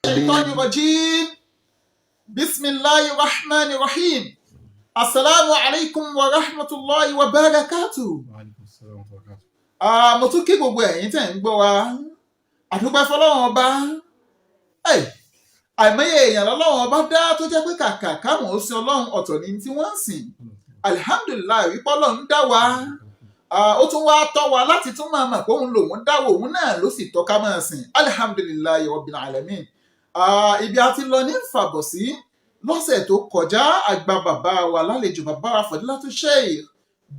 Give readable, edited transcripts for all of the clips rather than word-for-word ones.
الشيطان الرجيم. بسم الله الرحمن الرحيم. السلام عليكم ورحمة الله وبركاته. Wa salam wa barakatuh. Ah, mo tún kí gbogbo ẹ̀yin tẹ̀ ń gbọ́ wa. Àdúpẹ́ fọlọ́run Ọba. Ẹ̀, àìmọye èèyàn lọ́lọ́run Ọba dá tó jẹ́ pé kàkà káwọn ó sin Ọlọ́run, ọ̀tọ̀ ní tí wọ́n ń sìn. Alihamdulillahi wípé Ọlọ́run dá wa. Ah, ó tún wá tọ́ wa láti tún máa mọ̀ pé òun lòun dá wa, òun náà ló sì tọ́ ká máa sìn. Alihamdulillahi rabbil alamin. Ah, ibi a ti lọ ní fàbọ̀ sí lọ́sẹ̀ tó kọjá, àgbà bàbá wa lálejò, bàbá wa Fadilatu Sheikh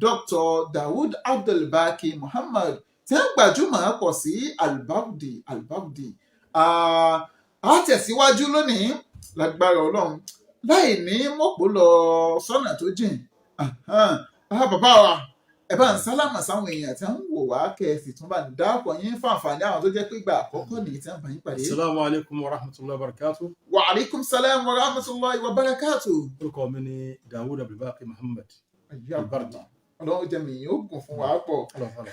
Dr. Dawood Abdulbaki Muhammad, tí wọ́n gbajúmọ̀ pọ̀ sí Albabdi Albabdi. Ah, a tẹ̀síwájú lónìí lágbára Ọlọ́run láì ní mọ̀pọ̀ lọ sọ́nà tó jìn. Ahan. Ah, bàbá wa, ẹ bá ń sálámà sáwọn èèyàn tí wọ́n ń wò wá, kẹ́ ẹ sì tún bá ń dáàpọ̀ yín fún àǹfààní àwọn tó jẹ́ pé ìgbà àkọ́kọ́ nìyí tí wọ́n bá yín pàdé. Assalamu alaikum wa rahmatullahi wa barakatuh. Wa alaikum salam wa rahmatulahi wa barakatuh. Orúkọ mi ni Dawud Abdulbaki Muhammad Albardi. Ọlọ́run jẹ́ mi yóò gùn fún wa pọ̀. Ọlọ́fàlà.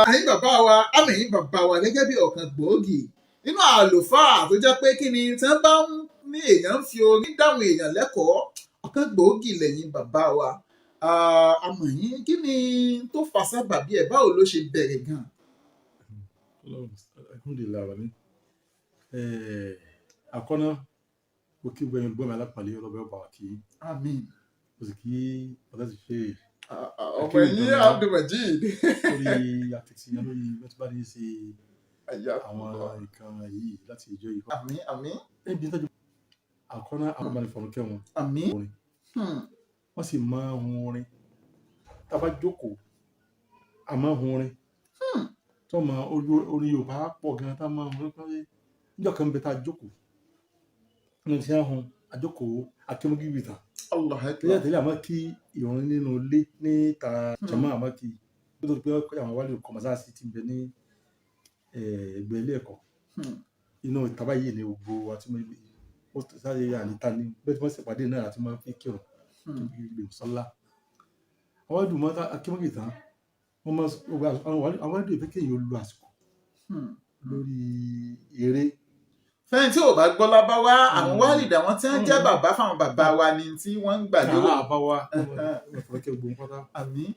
Àyìn bàbá wa, àmì bàbá wa gẹ́gẹ́ bí ọ̀kan gbòógì nínú àlùfáà tó jẹ́ pé kí ni tí wọ́n bá ń ní èèyàn ń fi orin dáhùn èèyàn lẹ́kọ̀ọ́, ọ̀kan gbòógì lẹ́yìn bàbá wa. Àmọ̀ yín, kí ni tó fa sábàbí ẹ̀? Báwo ló ṣe bẹ̀rẹ̀ gan? Alhamdulilayi rabbi. Àkọ́nà, mo kí gbogbo ẹ̀yin olùgbọ́ mi alápàlẹ́, ọlọ́bẹ̀ ọba wa kí Àmín. mo sì kí ọ̀dọ́ ti ṣe Ọmọ yín Abdulmajid. Lórí akitiyan lórí bẹ́ẹ̀ bá ní ṣe àwọn nǹkan yìí láti ìjọ yìí. Àmín, àmín. Níbi tọ́jú àkọ́nà, àkọ́bánifọ̀rọ̀ kẹ́wọn Àmín. orin, wọ́n sì máa ń hun orin. Tá a bá jókòó, a máa ń hun orin tó mọ orin Yorùbá pọ̀ gan, tá a máa ń hun pé níjọ́ kan bẹ tá a jókòó ní ti hun àjókòó akéwọ́gìbì tán. Allah Tẹ́lẹ̀ akbar. tẹ́lẹ̀, àmọ́ kí ìrun nínú ilé níta jàmá, àmọ́ kí ó tó di pé àwọn wálé kọ̀mọ́sáàsì ti ń bẹ ní ẹgbẹ́ ilé ẹ̀kọ́. Inú ìta báyìí ni gbogbo àti mo sáré àníta ní bẹ́ẹ̀ tí wọ́n sì pàdé náà àti máa fi kírun ìgbè sọ́lá. Àwọn ẹ̀dùn mọ́ akéwọ́gì tán, wọ́n máa gbogbo àwọn ẹ̀dùn ìfẹ́ kéèyàn lo àsìkò lórí eré. Fẹ́yìn tí ò bá gbọ́ lábá wá, àwọn wálìdà wọn tí wọ́n jẹ́ bàbá fáwọn bàbá wa ni tí wọ́n ń gbà lérò. Àwọn àbá wa wọ́n fọ̀rọ̀ kí gbogbo nǹkan pátá. Àmín.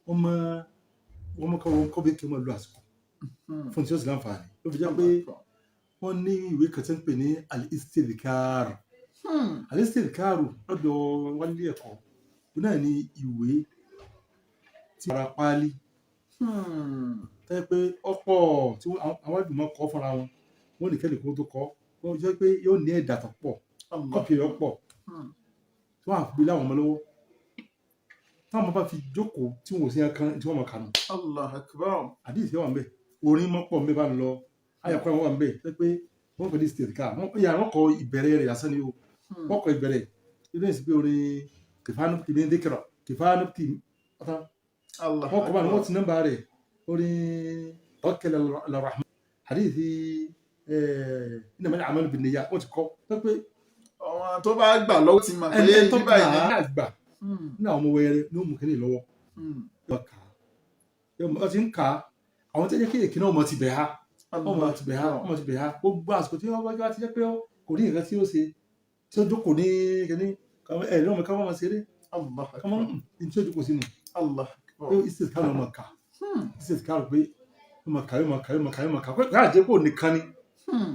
Wọ́n máa kọ́ wọn kọ́ bí kí wọ́n lo àsìkò fún tí ó sì láǹfààní. Ló fi jẹ́ pé wọ́n ní ìwé kan tí ń pè ní al-istidhkar. Al-istidhkar lọ́dọ̀ wálé ẹ̀kọ́, ó náà ní ìwé tí ara páálí tẹ́ pé ọ̀pọ̀ tí àwọn ìgbìmọ̀ kọ́ fúnra wọn, wọ́n ní kẹ́lẹ̀ kó tó kọ́, wọ́n jẹ́ pé yóò ní ẹ̀dà tó pọ̀, copy rẹ̀ pọ̀, tí wọ́n á gbé láwọn ọmọ lọ́wọ́, táwọn ọmọ bá fi jókòó tí wọn ò sí ẹ̀kan tí wọ́n mọ̀ kànú. Allah akbar. Àdìsí wà ń bẹ̀, orin mọ́ pọ̀ ń bẹ̀, bá ń lọ ayọ̀kọ́ wà ń bẹ̀, tẹ́ pé wọ́n pè ní istidhkar. Wọ́n yà wọ́n kọ ìbẹ̀rẹ̀ rẹ̀ lásán ni o. Wọ́n kọ ìbẹ̀rẹ̀ ilé ìsìn pé orin kìfánúpì ní dékìrọ̀ kìfánúpì ọ̀tá. Allah wọ́n kọ́ bá ní akbar. Wọ́n ti nọ́mbà rẹ̀, orin tawakkal ala rahman, hadithi innamal a'malu binniyat, wọ́n ti kọ́ tẹ́ pé Àwọn tó bá gbà lọ́wọ́ ti mọ̀ pé ẹni tó ní gbà báyìí ní. á àgbà ní àwọn ọmọ wẹrẹ ní òmù kínní lọ́wọ́. Yóò kà á, yóò mọ̀ ti ń kà á, àwọn tí ó jẹ́ kéèké náà mọ̀ ti bẹ̀ ha, wọ́n mọ̀ ti bẹ̀ ha, wọ́n mọ̀ ti bẹ̀ ha. Gbogbo àsìkò tí wọ́n bá ti jẹ́ pé kò ní nǹkan tí ó ṣe, tí ó jókòó ní kínní ẹ̀ lọ́mọ ká wọ́n máa ṣeré Allah ká wọ́n ní tí ó jókòó sínú Allah pé istidhkar náà máa kà, istidhkar pé yóò máa kà, yóò máa kà, yóò máa kà, yóò máa kà, káà jẹ́ kó nìkan ni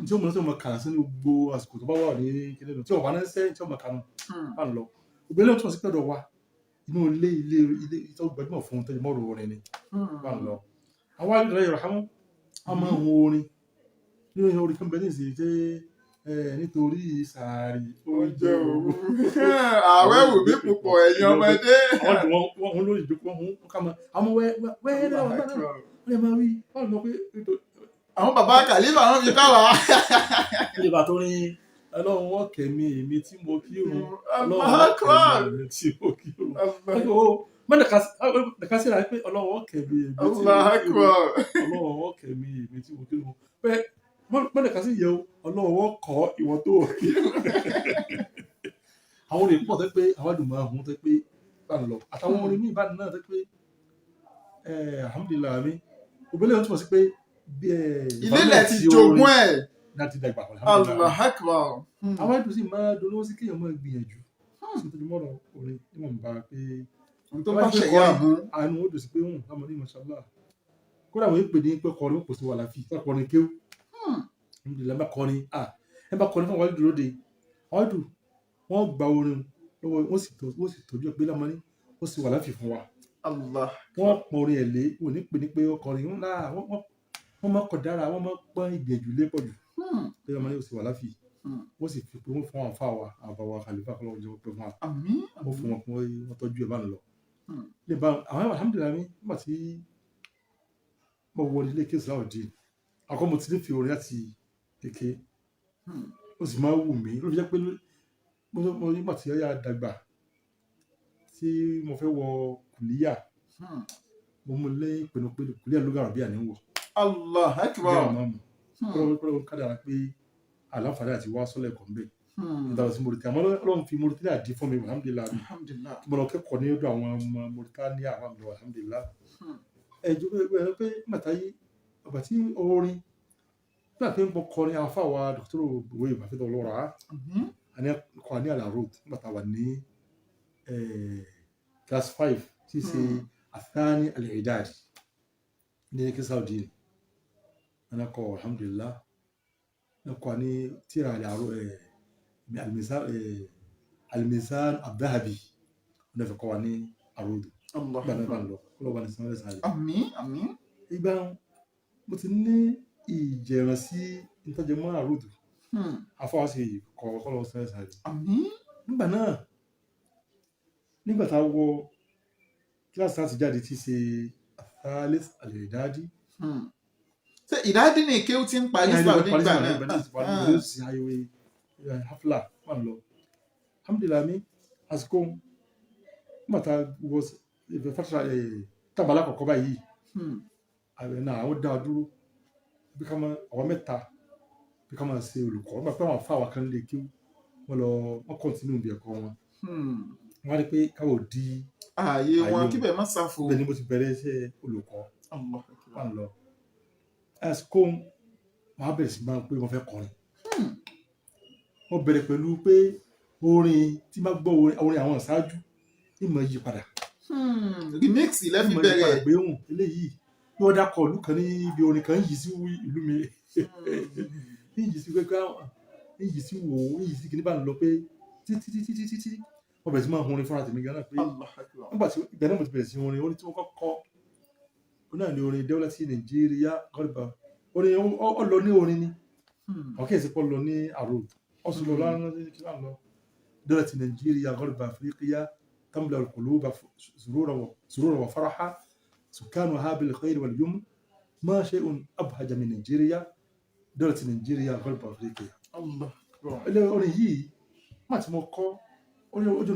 tí ó mọ̀ tí ó máa kà sí ní gbogbo àsìkò tó bá wà ní kínní tí ó wà ní sẹ́ tí ó máa kà nù bá ń lọ. Gbogbo eléyìí tó ń sí pẹ̀lú wa inú ilé ilé ilé tó gbajúmọ̀ fún tọ́jú mọ́rò orin ni bá ń lọ. Àwọn àlejò rẹ̀ yọ̀rọ̀ wọ́n máa ń hun orin nínú orin kan bẹ́ẹ̀ ní ìsìn pé nítorí sàárì Oúnjẹ òru, ààwẹ̀ wù mí púpọ̀, ẹ̀yin ọmọdé. Àwọn ìdùn wọn wọn lórí ìjókòó, wọn hun ká máa àwọn wẹ́ẹ́rẹ́ wọn bá náà wọ́n lè máa wí wọ́n lọ pé nítorí Àwọn bàbá kàlífà wọn fi ká wa. Ilé bàtọ́ ní Ọlọ́run wọ́n kẹ̀mí èmi tí mo kírun, Ọlọ́run Allah wọ́n akbar. kẹ̀mí èmi tí mo kírun. Mọ́nà kásíra pé Ọlọ́run wọ́n kẹ̀mí èmi tí mo Allah kírun, akbar. Ọlọ́run wọ́n kẹ̀mí èmi tí mo kírun, pé mọ́nà kásí yẹ o, Ọlọ́run wọ́n kọ́ ìwọ tó kírun. Àwọn orin pọ̀ tó pé àwọn àdùnmọ̀ ọ̀hún tó pé bá ń lọ, àtàwọn orin míì bá náà tó pé alhamdulillahi mi òbílẹ̀ tó túmọ̀ sí pé Ilé ilẹ̀ ti jogún ẹ̀. Láti dàgbà, alhamdulillah. Allah akbar. Àwọn ẹ̀dùn sì máa dunnú sí kéèyàn máa gbìyànjú sí tó mọ̀rọ̀ orin níwọ̀n bá pé Ohun tó bá ṣẹ̀yà mú. Àánú ó dùn sí pé ń lámọ̀ ní mashallah. Kódà wọ́n pè ní pé kọrin ó kò sí wàhálà fi kọrin kéwú. Alhamdulillah, bá kọrin, ah, ẹ bá kọrin fún àwọn àdúró de àwọn àdùn, wọ́n gba orin lọ́wọ́, wọ́n sì tọ́jú ẹ pé lámọ̀ ní ó sì wàhálà fi fún wa. Allah. Wọ́n pọn orin ẹ̀ lé, wọ́n ní pè ní pé ó kọrin ńlá, wọ́n máa kọ̀ dára, wọ́n máa pọ́n ìgbìyànjú lé pọ̀ jù pé lámọ̀ ní ó sì wàhálà fi. Wọ́n sì fi pé wọ́n fún àwọn àfa wa, àwọn bàbá wa kàlífà kọ́ lọ́wọ́ jẹ́ pé fún wa. Àmín. Wọ́n fún wọn pé wọ́n tọ́jú ẹ̀ bá ń lọ. Lè bá àwọn, alhamdulillahi, nígbà tí mo wọ ilé kí Salaudeen àkọ́, mo ti ní fi orin láti kéke. Ó sì máa ń wù mí ló fi jẹ́ pé mo nígbà tí ó yà dàgbà tí mo fẹ́ wọ kùlíyà, mo mú lé ìpinnu pé kùlíyà lóga àràbíyà ní wọ̀. Allah Jẹ́ akbar. ọ̀nà mọ̀ kọ́lọ́ kádàrá pé àlàáfààní àti wá sọ́lẹ̀ kọ́ mbẹ́ nígbà tí Mauritania, àmọ́ Ọlọ́run fi Mauritania dí fún mi, alhamdulillahi. Alhamdulillah. Mo lọ kẹ́kọ̀ọ́ ní ọ̀dọ̀ àwọn ọmọ Mauritania, àwọn àmì, alhamdulillahi. Ẹjọ́ ẹ pé nígbà táyé ọgbà tí orin nígbà tí mo kọrin, àwọn afáwa Dr. Òwe ìbáfẹ́tọ̀ lọ́ra àní kọ́ ní àlà road nígbà tá a wà ní class 5 tí í ṣe athani al-idadi ní kí Saudi ẹnà kọ, alhamdulillah, ẹnà kọ́ ní tíra àlàró al-mizan al-dhahabi, ẹnà fẹ́ kọ́ wa ní àròdù. Allah. Nígbà náà bá ń lọ kọ́ lọ́wọ́ ní sanwó-ẹ̀sán rẹ̀. Àmín, àmín. Ìgbà mo ti ní ìjẹ̀ràn sí ìtọ́jẹmọ́ àròdù, afọwọ́sí kọ́ lọ́wọ́ sanwó-ẹ̀sán rẹ̀. Àmín. Nígbà náà, nígbà tá a wọ kíláàsì láti jáde tí í ṣe athalis al-idadi. Ṣé ìdádì ní kéwú tí ń parí Saudi nígbà náà? Náà hafla wà lọ, alhamdulilayi mi àsìkò nígbà tá a wọ fatara tábàlà kọ̀ọ̀kan báyìí, àbẹ̀ náà àwọn dá a dúró bí ká máa àwọn mẹ́ta bí ká máa ṣe olùkọ́ nígbà pé àwọn afáwà kan lè kí wọ́n lọ, wọ́n kọ́ntínú bí ẹ̀kọ́ wọn. Wọ́n á rí pé káwọ́ di ààyè wọn ààyè. Kíbẹ̀ má ṣàfò. Bẹ́ẹ̀ ni mo ti bẹ̀rẹ̀ iṣẹ́ olùkọ́. Allah. Wà lọ àsìkò wọn á bẹ̀rẹ̀ sí máa pé wọ́n fẹ́ kọrin. Wọ́n bẹ̀rẹ̀ pẹ̀lú pé orin tí máa gbọ́, orin àwọn ìṣáájú ní mọ̀ yí padà. Remix lẹ́ fi mọ̀ yí padà bẹ̀rẹ̀. Pé hùn eléyìí bí wọ́n dákọ̀ ìlú kan ní ibi orin kan yìí sí ìlú mi ní yìí sí pé ní yìí sí wò ó ní yìí sí kí ní bá ń lọ pé títí títí títí títí wọ́n bẹ̀rẹ̀ sí máa hun orin fúnra tèmi gan náà pé Allah akbar. Nígbà tí ibẹ̀ náà mo ti bẹ̀rẹ̀ sí orin tí mo kọ́kọ́ ó náà ní orin dẹ́wọ́lá sí Nàìjíríà gọ́dọ̀bà. Orin ó lọ ní orin ni. Àwọn kí èsì pọ̀ lọ ní àrò ọ̀sùn lọ lánàá kí wọ́n lọ dẹ́wọ́lá sí Nàìjíríà gọ́dọ̀bà Afriqiya tamla al-quluba sururan wa faraha sukanuha bil khayri wal yumn ma shay'un abhaja min Nàìjíríà dẹ́wọ́lá sí Nàìjíríà gọ́dọ̀bà Afriqiya. Allah akbar. Ilé orin yìí má tí mo kọ́ orin ojú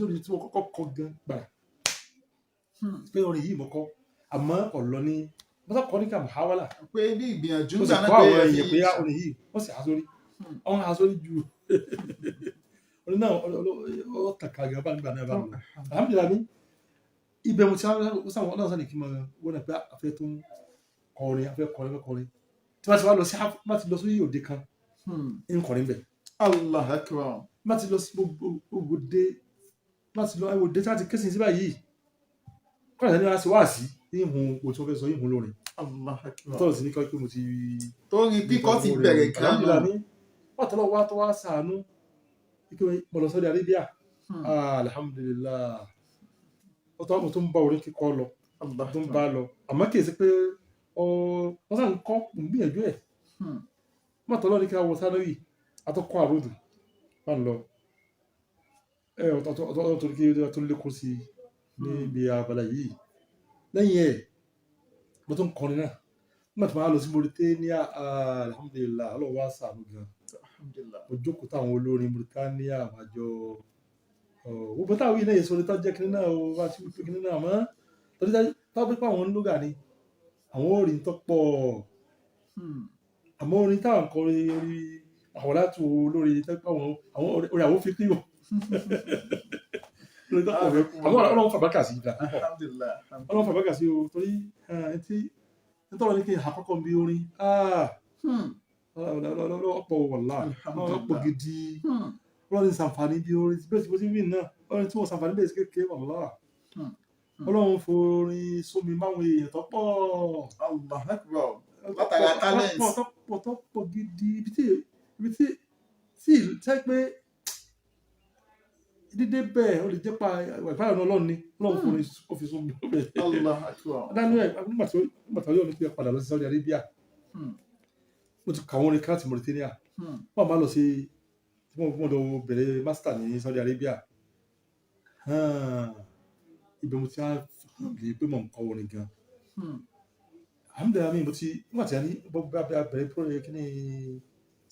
orin tí mo kọ́kọ́ kọ gan gbàrà pé orin yìí mo kọ́, àmọ́ ọ̀lọ́ ní mo sọ kọ́ ní ká muhawala. Pé bí ìgbìyànjú Mo sì gbà náà kọ́ pé àwọn ẹ èèyàn fi pé orin yìí wọ́n sì há sórí. Wọ́n há sórí ju orin náà ó tàkà gan bá nígbà náà bá lọ, alhamdulilayi mi ibẹ̀ mo ti sáwọn ọlọ́run sani kí n máa wọ́n náà pé afẹ́ tó ń kọrin, afẹ́ kọrin, afẹ́ kọrin tí wọ́n ti wá lọ sí wọ́n ti lọ sí òde kan ń kọrin bẹ̀. Allah akbar. Má ti lọ sí gbogbo dé, má ti lọ ẹwọ dé tí wọ́n ti kẹ́sìn sí báyìí kọ́nà ní wọ́n á ṣe wáàsí ìhun o tí wọ́n fẹ́ sọ ìhun lórin. Allah akbar. Tọ́lọ̀ sí ní kọ́ pé mo ti Torin kíkọ́ ti bẹ̀rẹ̀ gan alhamdulillah náà. Ní wọ́n tọ́lọ́ wá tó wá sàánú ike mo lọ Saudi Arabia. Alhamdulillah, ó tọ́ mo tún bá orin kíkọ́ lọ. Allah mo tún bá lọ, àmọ́ kì í ṣe pé wọ́n sàn ń kọ́, mo ń gbìyànjú ẹ̀. Wọ́n tọ́lọ́ ní kí wọ́n sáré àtọ́kọ́ àròdù wà lọ ẹ ọ̀tọ̀ tó kí ó tó lékún sí i níbi abala yìí. Lẹ́yìn ẹ̀ mo tún kọrin náà nígbà tí mo wá lọ sí Mauritania. Alhamdulillah, Ọlọ́run wá ṣàánú gan. Alhamdulillah. Mo jókòó táwọn olórin Mauritania, àwọn àjọ gbogbo táwọn yìí náà yẹ sọ̀rọ̀ tó jẹ́ kínní náà o bá ti wípé kínní náà mọ́ torí táwọn pípa àwọn lóga ni àwọn orin tó pọ̀. Àmọ́ orin táwọn kọrin orí àwọn láti wo lórí tẹ́pẹ́ àwọn orin àwọn fi kí o lórí tó pọ̀ rẹ, àmọ́ Ọlọ́run fàbákà sí ìdá púpọ̀. Alhamdulillah. Ọlọ́run fàbákà sí o torí ẹ tí nítorí ní kí n àkọ́kọ́ bí orin. Ọ̀pọ̀ wàlá, ọ̀pọ̀ gidi. Ọlọ́run ní sàǹfààní bí orin bẹ́ẹ̀ tí mo ti wí náà, ọlọ́run tí wọ́n sàǹfààní bẹ́ẹ̀ sí kékeré wàlá. Ọlọ́run forin sómi máwọn èèyàn tó pọ̀. Allah akbar. Látara talent. Tó pọ̀, tó pọ̀ gidi, ibi tí tẹ́ pé dídé bẹ́ẹ̀, ó lè jẹ́ pa ìfáyọ̀ náà. Ọlọ́run ni Ọlọ́run forin ó fi sómi bẹ́ẹ̀. Allah akbar. Daniel, nígbà tí Ọlọ́run ní pé padà lọ sí Saudi Arabia, mo ti kà wọ́n ní káàtì Mauritania. Wọ́n máa lọ sí tí wọ́n lọ bẹ̀rẹ̀ master ní Saudi Arabia. Ibẹ̀ mo ti á lè pé mò ń kọ orin gan. Alhamdulillahi, mo ti nígbà tí a ní bọ́ bá bẹ̀rẹ̀ project kí ní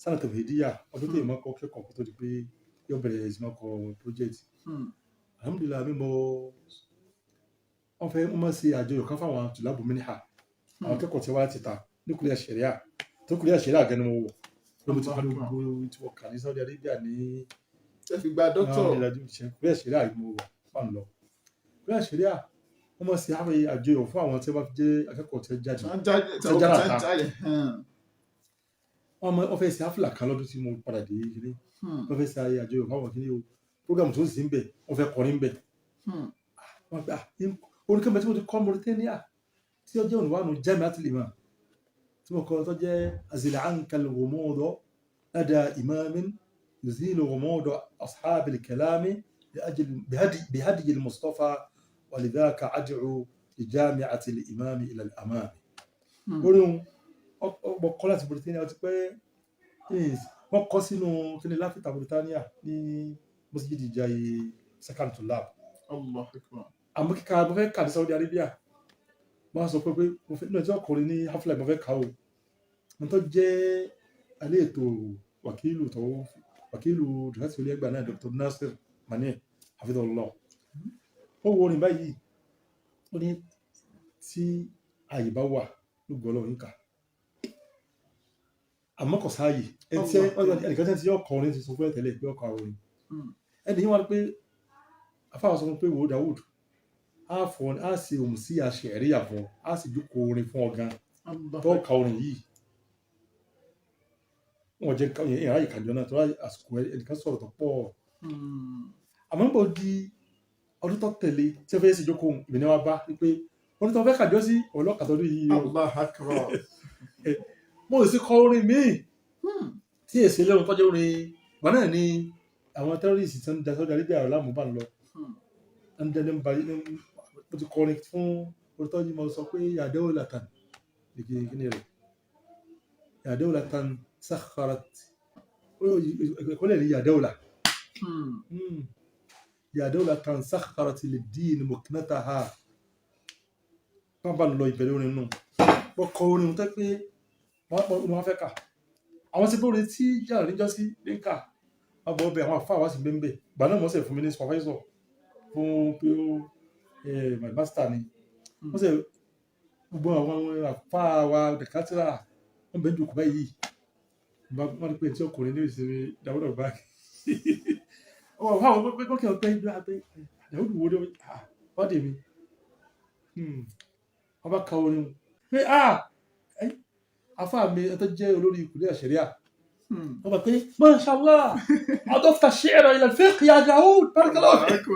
sanad tawhidiyya, ọdún tí èèyàn máa kọ́ kẹ́kọ̀ọ́ kó tó di pé yóò bẹ̀rẹ̀ sí máa kọ project. Alhamdulillahi, mo wọ́n fẹ́ wọ́n máa ṣe àjọyọ̀ kan fáwọn tùlábù minha, àwọn akẹ́kọ̀ọ́ tí wọ́n ti ta ní kuliya sharia, tó kuliya sharia gan ni mo wọ̀ ló mo ti parí gbogbo tí wọ́n kà ní Saudi Arabia ní Ẹ fi gba doctor. Kuliya sharia yìí mo wọ̀ fà ń lọ kuliya sharia. Wọ́n máa ṣe àwọn àjọyọ̀ fún àwọn tí wọ́n bá fi jẹ́ akẹ́kọ̀ọ́ tí wọ́n jáde. Wọ́n jáde. Tí wọ́n jáde Wọ́n àta. jáde. Wọ́n fẹ́ ṣe hafla kan lọ́dún tí mo padà dé kiri. Wọ́n fẹ́ ṣe àjọyọ̀ fáwọn kiri o, program tó sì ń bẹ̀, wọ́n fẹ́ kọrin ń bẹ̀. Wọ́n gbà orin kan bẹ tí mo ti kọ́ Mauritania tí ó jẹ́ ònúwànú Jami'atul Imam tí mo kọ́, tó jẹ́ azil anka al-ghumuda lada imamin yuzilu ghumuda ashabil kalami bihadi al-Mustafa walidhaka ad'u li Jami'atil Imam ila al-amami. Orin ọ̀pọ̀ kọ́ láti Mauritania, ó ti pẹ́. Wọ́n kọ́ sínú kíni láfíìtà Mauritania ní Masjid Jai Sakan Tulab. Allah akbar. Àmọ́ kíkà mo fẹ́ kà ní Saudi Arabia, wọ́n á sọ pé mo fẹ́ nínú ẹjọ́ ọkùnrin ní hafla, mo fẹ́ kà o. Mo tó jẹ́ alẹ́ ètò wàkílù tó wàkílù dùhásí olú ẹgbàá náà, Dr. Nasir Mani hafidhullah, ó wo orin báyìí, ó ní tí ààyè bá wà lóògùn Ọlọ́run yín kà, àmọ́ kò sáàyè. Ẹni tí ẹnìkan tí yóò kọ orin ti sọ fún ẹ tẹ́lẹ̀ pé ọkọ̀ orin. Ẹni yìí wá pé afáwọn sọ fún pé, wò ó Dawud, á fọ á ṣe òun sí àṣẹríyà fún ọ, á sì jókòó orin fún ọ gan tó ka orin yìí. Wọn jẹ ìyàrá ìkàjọ náà tó àsìkò ẹnìkan sọ̀rọ̀ tó pọ̀. Àmọ́ nígbà ó di ọdún tó tẹ̀lé tí wọ́n fẹ́ ṣe jókòó, ìbí ni wọ́n bá wípé ọdún tó fẹ́ kàjọ sí ọlọ́kàtọ́ ọdún yìí o. Allah akbar. Mo sì kọ orin míì tí èsì lẹ́nu tọ́jú orin ìgbà náà ni àwọn terrorists tí ń da Saudi Arabia láàmú bá ń lọ. Ń dẹni ń ba mo ti kọrin fún orin tọ́jú, mo sọ pé ya dawlatan kíni rẹ̀, ya dawlatan sakharat ìkọlẹ̀ ní ya dawla. Ya dawlatan sakharat lid-din muknataha, wọ́n bá lọ ìbẹ̀rẹ̀ orin nù. Wọ́n kọ orin tó pé wọ́n fẹ́ kà àwọn tí bóore tí yàrá níjọ́ sí ní kà wọ́n bọ̀ bẹ̀, àwọn àfáà wá sí bẹ́ẹ̀ gbà náà. Wọ́n sì fún mi ní supervisor fún pé ó my master ni. Wọ́n sì gbogbo àwọn àfáà wa dẹ̀kátìrà wọ́n bẹ̀ ń jòkó báyìí, wọ́n rí pé tí ọkùnrin ní ìsinmi Dawud Abubakar, wọ́n wọ́n wọ́n pé kí wọ́n pé Dawud wo ni wọ́n dè mí. Wọ́n bá ka orin pé àfáà mi ẹ tó jẹ́ olórí ìkúlẹ̀ àṣẹríà, wọ́n bá pé masha Allah adafta shi'ra ila al-fiqh ya Dawud, barakallahu fik.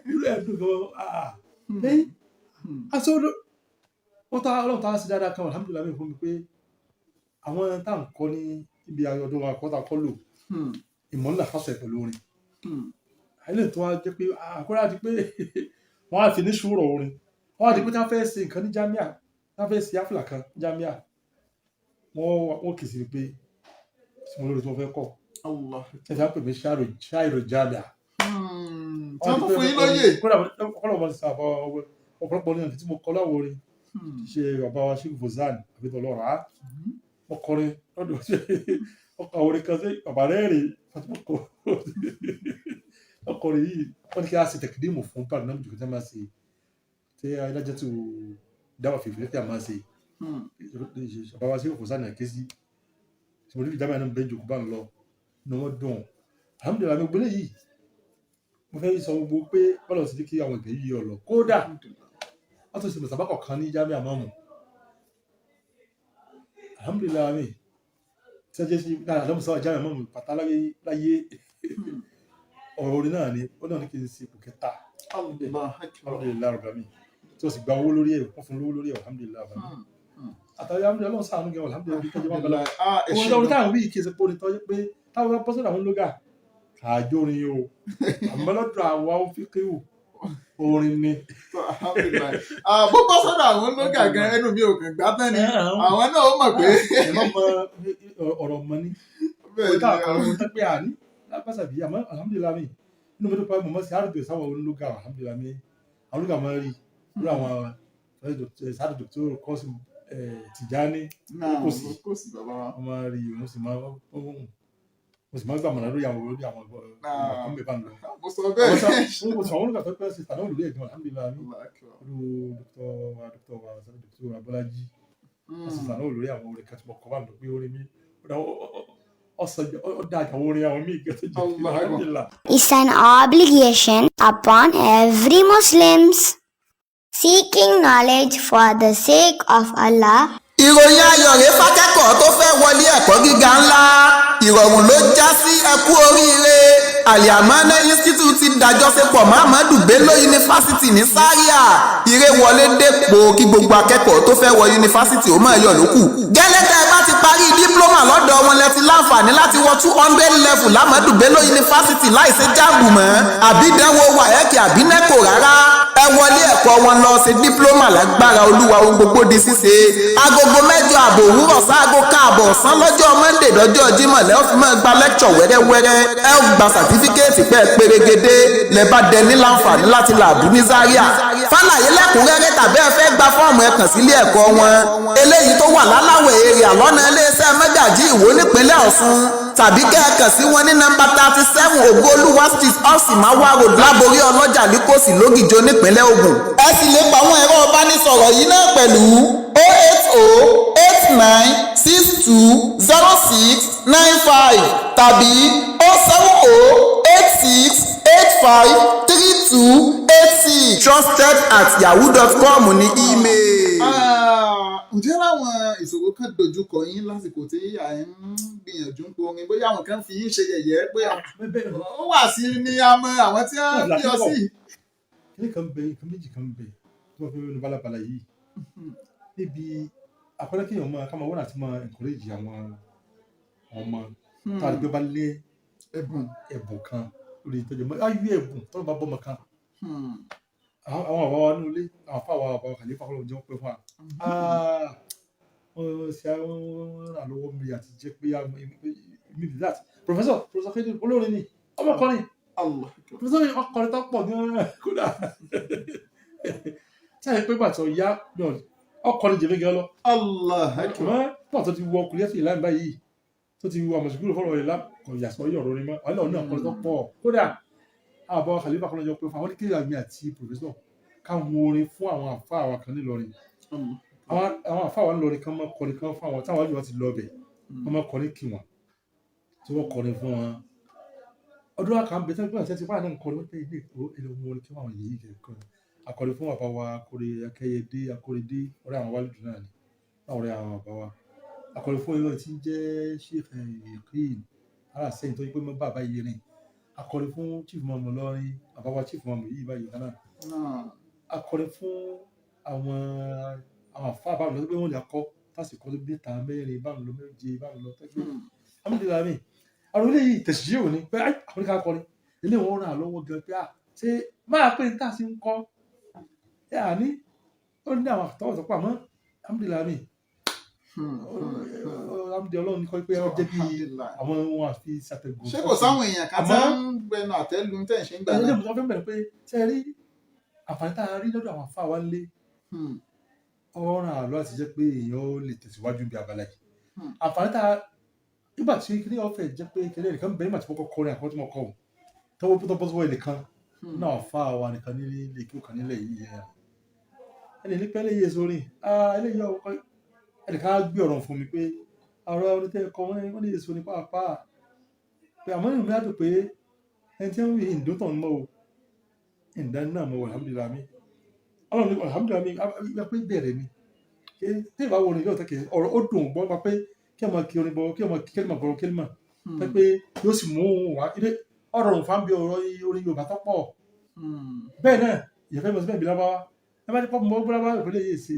Irú ẹ̀ dùn gan. Lẹ́yìn aṣọ wọ́n tá Ọlọ́run tá a sí dáadáa kan, alhamdulillahi fún mi pé àwọn tá à ń kọ́ ní ibi ọdún wa kọ́ tá a kọ́ lò ìmọ̀ ńlá fásọ̀ pẹ̀lú orin àìlè tó wá jẹ́ pé àkúrẹ́ àti pé wọ́n á fi ní ṣúrọ̀ orin, wọ́n á di pé tá a fẹ́ ṣe nǹkan ní jamia, tá a fẹ́ ṣe hafla kan ní jamia, wọ́n kì í sí pé tí mo lórí tí mo fẹ́ kọ́ ẹ fi á pè mí ṣáìrò jamia. Tí wọ́n tún fún yín lóye. Kódà ọ̀pọ̀lọpọ̀ wọn ti sọ àbọ̀ ọ̀pọ̀lọpọ̀ ní ọ̀nà tí mo kọ́ láwo orin ṣe bàbá wa Sheikh Fozan àbítọ̀ lọ́ra, wọ́n kọrin lọ́dọ̀ wọ́n kọ orin kan sí bàbá rẹ̀ rè fatima kọ ọkọrin yìí. Wọ́n ní kí a ṣe tẹkidimu fún pàdé náà jùlọ tí a máa ṣe tí alájẹ tó dáwà fìfì tí a máa ṣe. Bàbá wa Sheikh Fozan náà ké sí tí mo ní ìjábọ̀ náà bẹ́ẹ̀ jòkó bá ń lọ ní wọ́n dùn. Alhamdulillahi, mi gbélé yìí mo fẹ́ sọ gbogbo pé bọ́lá sì ní kí àwọn ìgbẹ́ yìí ọ̀lọ́ kódà wọ́n tún ṣe mùsàbákọ̀ kan ní Jamiu Mọ́mù. Alhamdulillahi, Tí wọ́n jẹ́ sí àdámùsá ọjà rẹ̀ mọ̀mù pàtà láyé ọ̀rọ̀ orin náà ni ó náà ní kí n ṣe ipò kẹta. Allah akbar. Alhamdulilayi rabbil alamin, tí wọ́n sì gba owó lórí ẹ̀, wọ́n fún lówó lórí ẹ̀, alhamdulilayi rabbil alamin. Àtàwọn alhamdulilayi, Ọlọ́run ṣàánú gan, alhamdulilayi bí tọ́jú wọn bala. Ah, ẹ Owó ṣé lọ́wọ́ gan. táwọn wí kí ẹ ṣe pé orin tọ́jú pé táwọn bá bọ́sọ̀dọ̀ àwọn lóga kàájó orin o, àmọ́ lọ́dọ̀ àwa ó fi kéwù orin ni. Alhamdulillah. Ah, bó bọ́ sọ́dọ̀ àwọn ológa gan, ẹnu mi ò kàn gbá tán ni àwọn náà ó mọ̀ pé Ẹ má mọ ọ̀rọ̀ mọ ní bẹ́ẹ̀ orin táwọn ni. kan orin tó pé àní lábàṣàbí, àmọ́ alhamdulilayi mi inú mi tó pa mọ̀mọ́ sí àrùn sáwọn ológa, alhamdulilayi mi àwọn ológa máa ń rí irú àwọn sáàdù dòkítọ́rù Kọ́sìm Tìjání. Náà kò sí. Kò sí bàbá wa. Wọ́n máa ń rí, mo sì máa ń gbàmọ̀ràn lórí àwọn ọ̀rọ̀ kan bẹ́ẹ̀ bá ń lọ. Mo sọ bẹ́ẹ̀. Àwọn sọ àwọn ológa tó pẹ́ sí tàbí olórí ẹ̀gbọ́n, alhamdulilayi mi Allah akbar. olú dókítà wa sáàdù dòkítọ́rù Abọ́lájí wọ́n sì sànà olórí àwọn orin kan tí mo kọ́ bá ń lọ pé orin mi ọ̀sán ó dáa ju àwọn orin àwọn míì gẹ́gẹ́ jẹ́. Allah akbar. Alhamdulillah. Is an obligation upon every Muslims. Seeking knowledge for the sake of Allah. Ìròyìn ayọ̀ rèé fákẹ́kọ̀ọ́ tó fẹ́ wọlé ẹ̀kọ́ gíga ńlá, ìrọ̀rùn ló já sí. Ẹ kú oríire, Aliamana Institute ti dàjọṣepọ̀ mọ́ Ahmadu Bello University ní Zaria. Ire wọlé dépò kí gbogbo akẹ́kọ̀ọ́ tó fẹ́ wọ yunifásitì ó máa yọ̀ lókù. Gẹ́lẹ́ tẹ́ ẹ bá ti parí diploma lọ́dọ̀ wọn, lẹ ti láǹfààní láti wọ 200 level l'Ahmadu Bello University láìsí JAMB mọ́ àbí dánwò WAEC àbí NECO rárá. Ẹ wọlé ẹ̀kọ́ wọn lọ ṣe diploma, lágbára Olúwa, ohun gbogbo di ṣíṣe. Aago 8:30 òwúrọ̀ sáago 1:30 ọ̀sán lọ́jọ́ Monday dọ́jọ́ Jímọ̀ lẹ́ ó fi máa gba lecture wẹ́rẹ́wẹ́rẹ́. Ẹ ó gba certificate pẹ́ pérégedé, lẹ bá dẹ ní láǹfààní láti làbú ní Zaria. Fàlàyé lẹ́kùnrẹ́rẹ́ tàbí ẹ fẹ́ gba fọ́ọ̀mù, ẹ kàn sílé ẹ̀kọ́ wọn eléyìí tó wà láláwẹ̀ èrè àlọ́nà iléeṣẹ́ Mẹ́gàjí Ìwó nípínlẹ̀ Ọ̀ṣun, tàbí kẹ́ ẹ kàn sí wọn ní nọ́mbà 37 Ògoolúwa Street, Ọ̀sìnmáwá Road, Láborí Ọlọ́jà, Líkòsì, Lógìjó, nípínlẹ̀ Ògùn. Ẹ sì lè pa àwọn ẹ̀rọ ìbánisọ̀rọ̀ yìí náà pẹ̀lú 08089620695 tàbí 07086853286. trusted@yahoo.com ní email. Ah, ǹjẹ́ láwọn ìṣòro kan dojúkọ yín lásìkò tí à ń gbìyànjú ń porin, bóyá àwọn kan fi yín ṣe yẹ̀yẹ́ pé bẹ́ẹ̀ ó wà sí ní àmọ́ àwọn tí wọ́n bí ọ sí? Kíní kan bẹ, nǹkan méjì kan bẹ tí wọ́n fi ń balabala yìí níbi àkọlé kéèyàn máa ká máa wọ́n àti máa encourage àwọn ọmọ tá a gbé bá lé ẹ̀bùn. Ẹ̀bùn kan lórí ìtọ́jú ọmọ ayé, ẹ̀bùn tọ́lọ́ bá bọ́mọ kan, àwọn àwa wa ní ilé, àwọn afọ àwọn àbá kàlífà kọ́ ló jẹ́ pé fún wa. Ah, wọ́n ṣe àwọn ràn lọ́wọ́ mi àti jẹ́ pé mi bí that professor kéde olórin ni ọmọkùnrin. Allah. Professor yìí ọkùnrin tó pọ̀ gan-an kódà tí a yẹ pé bàtọ̀ ya ọkùnrin jẹ̀mí gan lọ. Allah akbar. Àmọ́ pọ̀ tó ti wọ ọkùnrin ẹ̀sìn ìlànà báyìí tó ti wọ àmọ̀sùkúrò fọlọ́ ìlà kò yàtọ̀ yọ̀rọ̀ ni mọ́ wàhálà ọ̀nà ọkùnrin tó pọ̀ kódà àwọn àbá kàlífà kọ́ lọ́jọ́ pé fún àwọn oníkèé àmì àti professor káwọn orin fún àwọn àfa àwọn kan nílọrin, àwọn àfa àwọn nílọrin kan máa kọrin kan fún àwọn táwọn àjọ ti lọ bẹ̀, wọ́n máa kọrin kì wọ́n tí wọ́n kọrin fún wọn. Ọdún wa kan bẹ tẹ́lẹ̀ pé àti ẹtì fáwọn náà ń kọrin wọ́n tẹ́ ilé ìkó ilé ohun orin kí wọ́n àwọn yìí kẹ̀kọ́ akọrin fún bàbá wa akọrin Akẹyẹdé, Akọrẹdé, ọ̀rẹ́ àwọn wálùdù náà ni ọ̀rẹ́ àwọn bàbá wa, akọrin fún irú tí ń jẹ́ Sheikh Yakin ara sẹ́yìn tó yí pé mọ́ bàbá yìí rìn, akọrin fún Chief Mọ̀mọ́ lọ́rin, bàbá wa Chief Mọ̀mọ́ yìí báyìí kan náà, akọrin fún àwọn àfa àbáwọn lọ pé wọ́n lè akọ tásìkò tó mẹ́ta mẹ́rin báwọn lọ méje báwọn lọ tẹ́gbẹ́. Alhamdulilayi mi àwọn eléyìí tẹ̀síjì òní pé àwọn oníkà kọrin eléyìí wọ́n ràn án lọ́wọ́ gan pé à ṣé máa pé ní tá a sì ń kọ́ ẹ àní ó ní àwọn àtọwọ́ tó pọ̀, àmọ́ alhamdulilayi mi alhamdulilayi Ọlọ́run ní kọ́ pé ó jẹ́ bí àwọn ohun àfi ṣàtẹ̀gùn. Ṣé kò sáwọn èèyàn kan tí ń gbẹnu àtẹ́lu tẹ̀ ń ṣe ń gbà náà? Náà. Mo fẹ́ bẹ̀rẹ̀ pé ṣe rí àǹfààní tá a rí lọ́dọ̀ àwọn afá wa ńlé ọ̀ràn àlọ́ àti jẹ́ pé èèyàn ó lè tẹ̀síwájú bí abala yìí. Àǹfààní tá a nígbà tí kíní ọ̀fẹ́ jẹ́ pé kíní ẹnìkan bẹ̀rẹ̀ nígbà tí mo kọ́ kọrin àkọ́kọ́ tí mo kọ́ ò tọwọ́ tó bọ́ sọ́wọ́ ẹnìkan náà fa wa nìkan ní ilé kí ó kàn nílẹ̀ yìí yẹn ẹnì ní pẹ́lẹ́ yé sórí eléyìí ọkọ ẹnìkan á gbé ọ̀rọ̀ fún mi pé ọ̀rọ̀ orin tẹ́ kọ wọ́n ní èso ní pàápàá pé àmọ́ ìrìn mi á dùn pé ẹni tí ń wí ìdótàn mọ́ o ìdán náà mọ́, alhamdulillah mi Ọlọ́run ní alhamdulillah mi pé bẹ̀rẹ̀ ni tí ìbá wo ni yóò tẹ́kẹ̀ ọ̀rọ̀ ó dùn gbọ́n pa pé Kí ọmọ kí orin bọ, kí ọmọ kí kẹ́lìmọ̀ bọ̀rọ̀ kẹ́lìmọ̀ pé pé yóò sì mú òun wá ilé ọ̀rọ̀ òun fà ń bí ọ̀rọ̀ orin Yorùbá tó pọ̀. Bẹ́ẹ̀ náà ìyẹ̀fẹ́ mọ̀ sí bẹ́ẹ̀ bí lábáwá ẹ bá ti pọ́ mọ́ lábáwá ìpínlẹ̀ yìí ṣe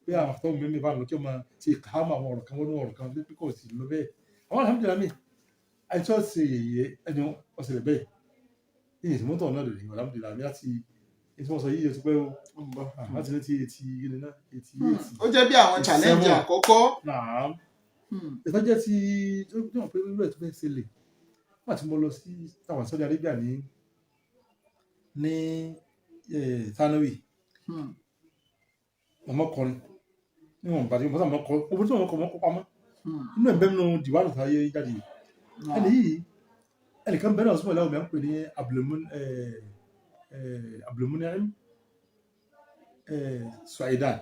pé àwọn àtọ́ mi mi bá lọ kí ọmọ ti kàámù àwọn ọ̀rọ̀ kan wọnú ọ̀rọ̀ kan pé kò sì lọ bẹ́ẹ̀. Àwọn alhamdulilayi mi àìsàn ṣe yẹ̀yẹ́ ẹni ọ̀sẹ̀lẹ̀ bẹ́ẹ̀ yìí sì mọ́tò náà lòdì. Alhamdulilayi mi láti ètò wọn sọ yìí ti pẹ́ o, láti ní ti eighty yìí náà, 88. Ó jẹ́ bí àwọn challenge 87. àkọ́kọ́. Náà ìtọ́ jẹ́ ti tó wọ́n pé irú ẹ̀ tó fẹ́ ṣẹlẹ̀ nígbà tí mo lọ sí táwọn Saudi Arabia ní Thanawi. Mo mọ́ kọrin níwọ̀n bàtí mo sábà mọ́ kọ owó tí mo kọ mọ́ kó pamọ́ inú ẹ̀ ń bẹ́ nínú dìwánù tó ayé jáde yìí. Ẹni yìí, ẹnìkan bẹ́ẹ̀ náà súnmọ́ ìlànà mi à ń pè ní Abdulmunim Suaidan.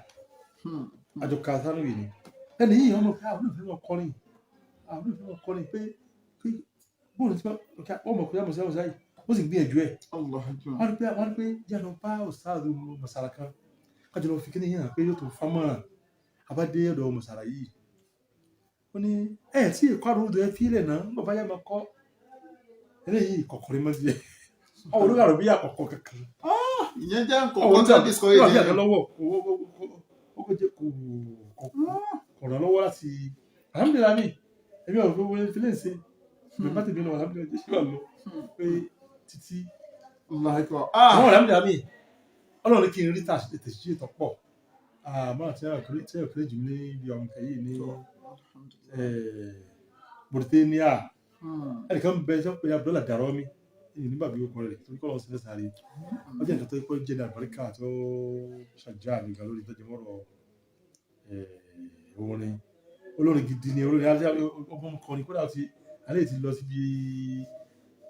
Àjọkà Thanawi ni ẹni yìí. Ọmọ pé àwọn olùfẹ́ wọn kọrin, àwọn olùfẹ́ wọn kọrin pé bóòlù tí wọ́n mọ̀ pé àmọ̀ sí àmọ̀ sí àyè ó sì gbìyànjú ẹ̀. Wọ́n rí pé jẹ́ lọ bá ọ̀sáàdù mọ̀sára kan kájọ lọ fi kíní yìí hàn pé yóò tó fámọ́ràn. Abádé ọ̀dọ̀ mọ̀sára yìí, ó ní ẹ̀ tí ìkọ́ àrùn odò ẹ fílẹ̀ náà ń bọ̀ bá yá máa kọ́ eléyìí kọ̀kọ́rin mọ́ tiẹ̀ ọ̀hún olórí àròbí àkọ́kọ́ kankan. Ìyẹn jẹ́ nǹkan ọ̀hún kan tó discourage àbí yẹn. àgbẹ̀ lọ́wọ́ ó kò jẹ́ kò ràn lọ́wọ́ láti. Alhamdulilayi mi èmi ò fi wọlé filẹ̀ ṣe bẹ́ẹ̀ bá tèmi lọ, alhamdulilayi jẹ́ síwá lọ pé títí Allahu Akbar. àwọn alhamdulilayi mi ọlọ́run ní kí n rí tẹ̀sí ìtọ́ pọ̀ àmọ́ àti ẹ̀rọ kéré jù mí níbi àwọn nǹkan yìí ní Mauritania. Ẹnìkan bẹ sọ pé Abdullahi Daromi èyí nígbà bí ó kọ rẹ̀ torí kọ́ lọ́wọ́ sílẹ̀ sáré ó jẹ́ nǹkan tó kọ́ jẹ́ ní àbáríkà tó ṣàjà mi gan lórí ìtọ́jú mọ́rọ̀ orin. Olórin gidi ni olórin ọgbọ́n kọrin kódà ti alẹ́ ti lọ síbi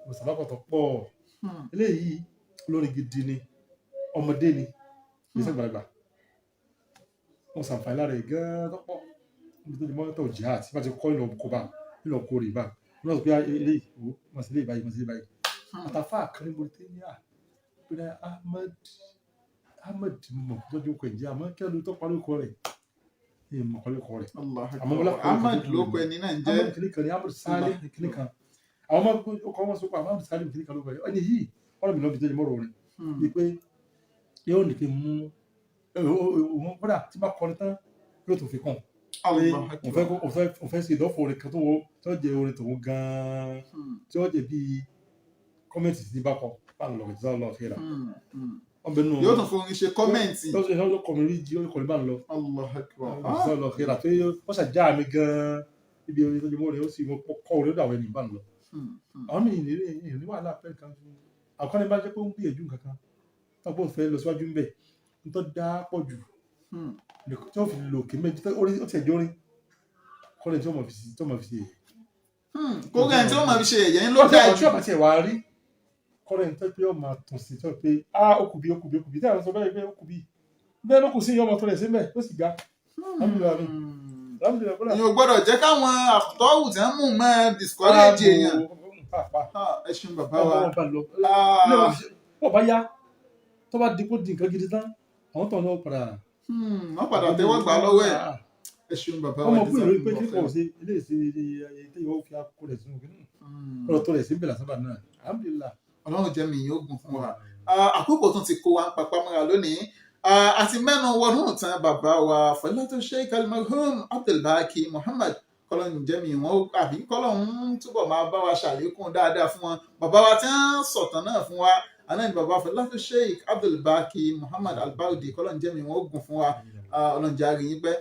mùsàlákọ̀tọ̀ pọ̀. Eléyìí olórin gidi ni, ọmọdé ni, kì í ṣàgbàlagbà. Wọn ṣàǹfààní lára ẹ̀ gan-an tó pọ̀ níbi tó ti mọ́ tó jihad tí wọ́n ti kọ́ ìlọ kó bá ìlọ kó rè bá wọ́n sọ pé eléyìí wò wọ́n sì lè báyìí, wọ́n sì lè báyìí. Àtàfà kan ní Mauritania pé ní Ahmed Ahmed mọ̀ tọ́jú ọkọ̀ ìjẹ́ àmọ́ kí ló tó parí ọkọ̀ rẹ̀ ní ìmọ̀ parí ọkọ̀ rẹ̀. Allahu Àmọ́ Akbar. wọ́n lápò Ahmad ló pe ẹni náà ń jẹ́. Ahmed kìnìkan ni Ahmed Salim kìnìkan àwọn ọmọ ọkọ̀ wọn sọ pé Ahmed Salim kìnìkan ló bẹ̀rẹ̀ ẹni yìí ọ̀rọ̀ mi lọ́bi tó jẹ mọ́rọ̀ rẹ̀ bíi pé yóò ní kí n mú òun kódà tí bá kọrin tán yóò tó fi kàn pé Allahu òun fẹ́ Akbar. òun fẹ́ ṣe ìdánfò orin kan tó wọ tó jẹ orin tòun gan-an tí ó jẹ bíi kọ́mẹ̀ntì tí bá kọ bá ń lọ ìjọba lọ fẹ́ra wọ́n bẹ nù. Yóò tún fún orin ṣe comment. Yóò kọ́ mi rí jí ó kọ́ mi bá ń lọ Allahu Akbar. ìjọba lọ fẹ́ra tó yẹ wọ́n ṣàjá mi gan-an ibi orin tó jẹ mọ́ orin ó sì kọ́ orin ó dàwọ̀ ẹni bá ń lọ. Àwọn mi ní wàhálà pẹ́ kan fún àwọn kan ní bá jẹ́ pé ó ń gbìyànjú nǹkan kan tó gbọ́n fẹ́ lọ síwájú ń bẹ̀ ń tọ́ dá pọ̀ jù tí wọ́n fi lò kí méjì tó orin ó tiẹ̀ jórin kọ́lẹ̀ tí wọ́n mọ̀ fi sí tí wọ́n mọ̀ fi sí èyí. Kó rẹ̀ tí wọ́n máa fi ṣe ẹ̀yẹ́ ń ló lọ́jọ́ dáa tí jù. ọba tiẹ̀ wá rí kọ́lẹ̀ tó pé ọmọ tún sí tó pé á ó kù bí ó kù bí ó kù bí tí àwọn sọ bẹ́ẹ̀ pé ó kù bí bẹ́ẹ̀ ló kù sí ọmọ tó rẹ̀ síbẹ̀ ó sì ga. Alhamdulillah. Alhamdulillah, kódà. Ìyẹn ò gbọ́dọ̀ jẹ́ káwọn àtọ́wù tí wọ́n mú mọ́ discourage èèyàn. Pàápàá. Ẹ ṣeun bàbá wa. Ọmọ bá lọ wọ́n bá yá tó bá di kó di nǹkan gidi tán àwọn tó ń lọ padà. Wọ́n padà tẹ́wọ́ gbà á lọ́wọ́ ẹ̀. Ẹ ṣeun bàbá wa. Ọmọ kúrò lórí pé kí kò Jazakumullah ṣe eléyìí ṣe ilé yóò fi akó rẹ̀ sínú kínní khair. ọ̀rọ̀ tó rẹ̀ sí bẹ̀rẹ̀ sábà náà, alhamdulillah. Ọlọ́run jẹ́ mi yóò gùn fún wa. Àkókò tún ti kó wa ń papá mọ́ra lónìí. A ti mẹ́nu wọnú ìtàn bàbá wa Fadilatu Sheikh Al-Marhum Abdulbaki Muhammad, kọ́lọ́run jẹ́ mi wọ́n àbí kọ́lọ́run túbọ̀ máa bá wa ṣàlékún dáadáa fún wọn. Bàbá wa tí wọ́n sọ̀tàn náà fún wa àná ni bàbá Fadilatu Sheikh Abdulbaki Muhammad Albaudi, kọ́lọ́run jẹ́ mi wọ́n gùn fún wa. Ọlọ́run jẹ́ a rí yín pẹ́.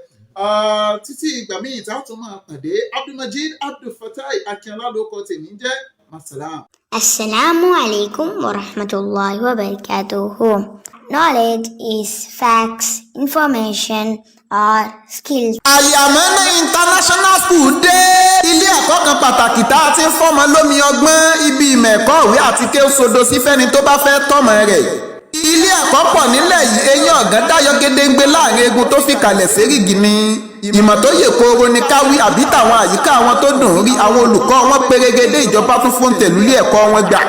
Títí ìgbà míì tá a tún máa pàdé, Abdulmajid Abdulfatai Akínọlá ló kọ tèmi jẹ́. Masalam. Assalamu alaikum wa rahmatullahi wa barakatuhu. Knowledge is facts, information, or skills. Àlìàmọ́nà International School dé. Ilé ẹ̀kọ́ kan pàtàkì tá a ti ń fọ́mọ lómi ọgbọ́n, ibi ìmọ̀ ẹ̀kọ́ ìwé àti kéwú sodo sí fẹ́ni tó bá fẹ́ tọ́mọ rẹ̀. Ilé ẹ̀kọ́ pọ̀ nílẹ̀ yìí, eyín ọ̀gán dáyọ gédéǹgbé láàrin egun tó fi kalẹ̀ sérìgì ni. Ìmọ̀ tó yè kooro ni káwí àbí tàwọn àyíká àwọn tó dùn ún rí, àwọn olùkọ́ wọn pérégedé, ìjọba tún fún tẹ̀lú ilé ẹ̀kọ́ wọn gbà.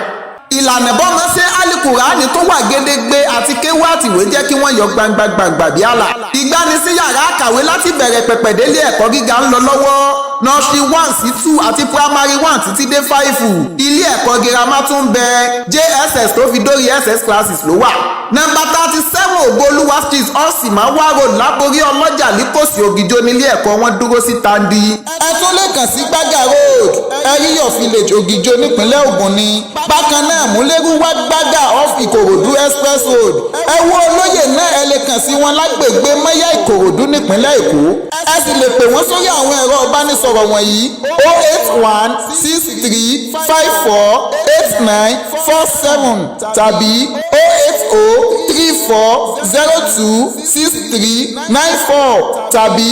Ìlànà bọ́mọ ṣe alukurani tó wà gédégbé àti kéwú àtìwé jẹ́ kí wọ́n yọ gbangba gbangba bí àlà. Ìgbanisí yàrá àkàwé láti bẹ̀rẹ̀ pẹ̀pẹ̀ délé ẹ̀kọ́ gíga ń lọ lọ́wọ́. Nursery 1 sí 2 àti primary 1 títí dé 5. Ilé ẹ̀kọ́ girama tún ń bẹ. JSS tó fi dórí SS classes ló wà. Nọ́mbà 37 Ògbólúwà Street, Ọ̀sìnmáwá Road, Láborí Ọlọ́jà, Líkòsí, Ògìjó nílé ẹ̀kọ́ wọn dúró sí Tandi. Ẹ tún lè kàn sí Gbága Road, Ẹ̀ríyọ̀ Village, Ògìjó, nípínlẹ̀ Ògùn ni. Bákan náà, Múlẹ́rúwá, Gbága, off Ìkòròdú Express Road. Ẹ wo olóyè náà, ẹ lè kàn sí wọn lágbègbè Mọ́yá, Ìkòròdú, nípínlẹ̀ Èkó. Ẹ sì lè pè wọ́n sórí àwọn ẹ̀rọ ìbánisọ̀rọ̀ wọ̀nyí: 08163548947 tàbí 08034026394 tàbí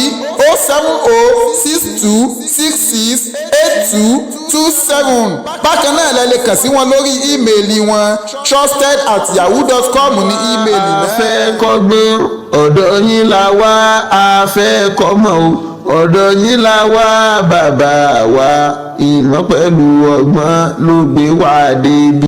07062668227. Bákan náà, lẹ lè kàn sí wọn lórí ímeèlì wọn, trusted@yahoo.com ní ímeèlì náà. A fẹ́ kọ́gbọ́n, ọ̀dọ̀ yín la wá. A fẹ́ kọ́mọ̀ o, ọ̀dọ̀ yín la wá. Bàbá wa, ìmọ̀ pẹ̀lú ọgbọ́n ló gbé wá débi.